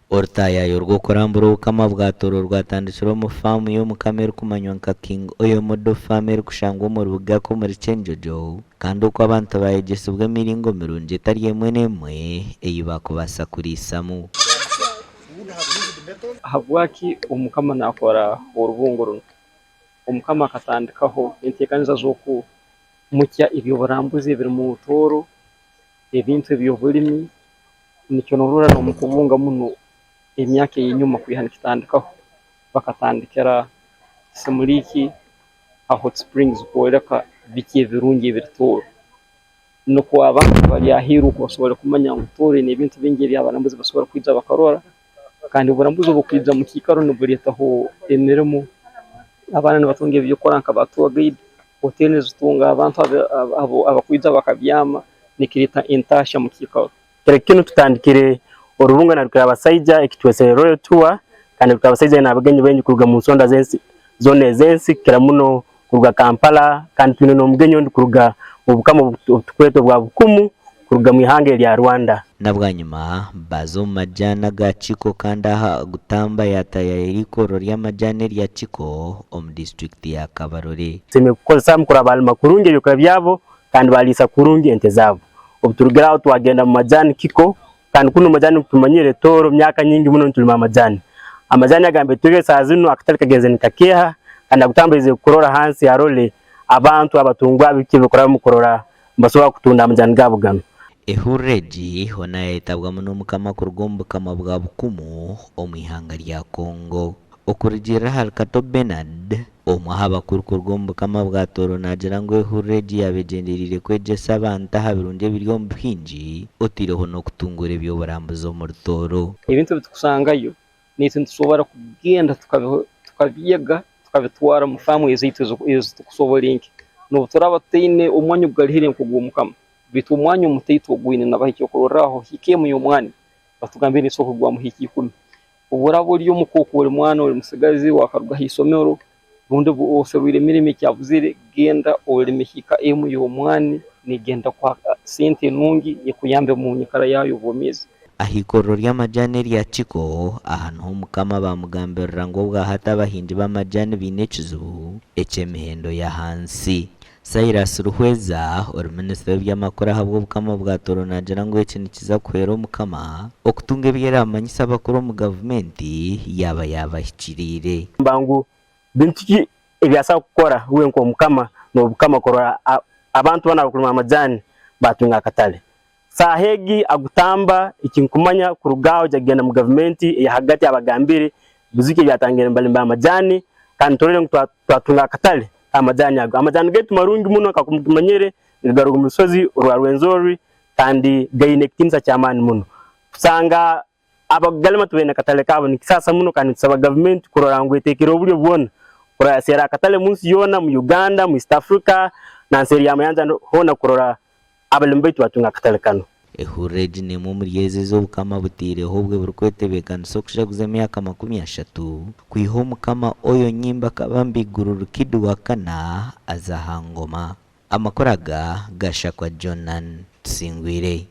Orutaayaayo rw'okurambura Obukama bwa Tooro rwatandikire omu faamu y'Omukama erikumanywa nka King Oyo Model Farm erikushangwa omuri Bugaka omuri Kyenjojo kandi okwo abantu baayegyesibwa emiringo mirungi etari emwe n'emwe ei baakubaasa kuriisamu. Habwaki Omukama naakora orubungo runu? Omukama akatandikaho enteekaniza z'okumukya eby'oburambuzi ebirimu Tooro, ebintu eby'obulimi, Nikyo norora n'omu kubunga muno emyaka ey'enyuma kwiha nikitandikaho, bakatandikira Semuliki ha Hot Springs kwoleka biki ebirungi ebiri Tooro. Nukwo abantu abali aheeru oku basobole kumanya ngu Tooro eine ebintu bingi ebi abarambuzi basobora kwija bakarora kandi oburambuzi obu kwija omu kiikaro nibuleetaho emirimo, abaana nibatunga eby'okukora nka ba tour guide, hoteeri nizitunga abantu abakwija bakabyama nikireeta entaahya mu kiikaro. Kiro kinu tutandikire orubungo na Rukirabasaija ekitwesere Royal Tour kandi Rukirabasaija aine abagenyi baingi kuruga mu nsonda z'ensi zoona ez'ensi kukira muno kuruga Kampala kandi twine n'omugenyi ondi kuruga mu bukama obutukweta obwa Bukumu kuruga mu ihanga erya Rwanda. Na bwanyima baaza omu majaani aga Kiko kandi aha Gutamba yaataayaayira eikorero ry'amajaani erya Kiko omu disiturikiti ya Kabarole. Tusemeriire kukozesa kurora baalima kurungi ebyokulya byabo kandi baaliisa kurungi ente zaabo. Obu turugire aho twagenda mu majani Kiko, kandi kunu majani tumanyire Tooro myaka nyingi muno nitulima amajani. Amajani aga mbetwege saaha zinu akatale kagenze nikakeeha kandi Agutamba aizire kurora hansi arole abantu abatungwa biki ebikurabamu kurora nibasobora kutunda amajani gaabo ganu. Ehururu egi hoona yayetabwamu n'Omukama kuruga omu bukama bwa Bukumu omu ihanga rya Congo. Okurugiirira ahari Kato Bernard, omwe aha bakuru kuruga omu bukama bwa Tooro naagira ngu ehururu egi yaaba egyendereire kwegyesa abantu aha birungi ebiri omu buhingi otaireho n'okutunguura eby'oburambuzi omuri Tooro. Ebintu ebi turikusangayo naitwe nitusobora kugenda tukabyega tukabitwara omu faamu ezaitu ezi turikusobora enki. N'obu turaaba tutaine omwanya ogugarihire nk'ogw'Omukama, baitu omwanya omutaito ogwine nabaha ekyokurorraho hiika emu y'omwani batugambire neesobora kugwamu hiika ikumi. Obu oraaba ori omuka okwo ori mwana ori musigazi waakaruga aha isomero rundi oserwire emirimo ekyabuzire, genda orime hiika emu y'omwani negenda kukuha sente nungi ekuyambe omu nyikara yaawe y'obwomeezi. Aha ikorero ry'amajani erya Kiko, aha niho Mukama baamugambirira ngu obwahati abahingi b'amajani baine ekizibu eky'emihendo y'ahansi. Cyrus Ruhweza, ori minisita w'eby'amakuru ahabw'Obukama bwa Tooro naagira ngu eki nikiza kuhwera Omukama okutunga ebi eraamanyise abakuru omu gavumenti yaaba yaabahikiriire. Gamba ngu bintu ki ebi asobola kukora uwe nk'omukama n'Obukama kurora abantu banu abarukulima amajani batunga akatale. Saaha egi agutamba ekinkumanya kuruga aho aija kugenda mu gavumenti eya hagati abagambire bizibu ki ebyatangire nibalimi b'amajani kandi turole ngu twatunga akatale k'amajani ago. Amajani gaitu marungi muno nk'oku mukimanyire nigaruga omu rusozi orwa Rwenzori kandi gaine ekitiinisa ky'amaani muno. Kusanga abakugalima tibaine katale kaabo nikisaasa muno kandi nitusaba gavumenti kurora ngu eteekereho obulyo bwona kurora yaseera akatale munsi yoona, mu Uganda, mu East Africa na nseeri y'amayanja hoona kurora Abalimi baitu batunga akatale kanu. Ehururu egi n'emwe omuri ezo ezi Obukama butaireho obwe burikwetebeekanisa okujaguza emyaka 30 kwiha Omukama Oyo Nyimba Kabamba Iguru Rukidi wa kana aza aha ngoma. Amakuru aga gashakwa Jonan Tusingwire.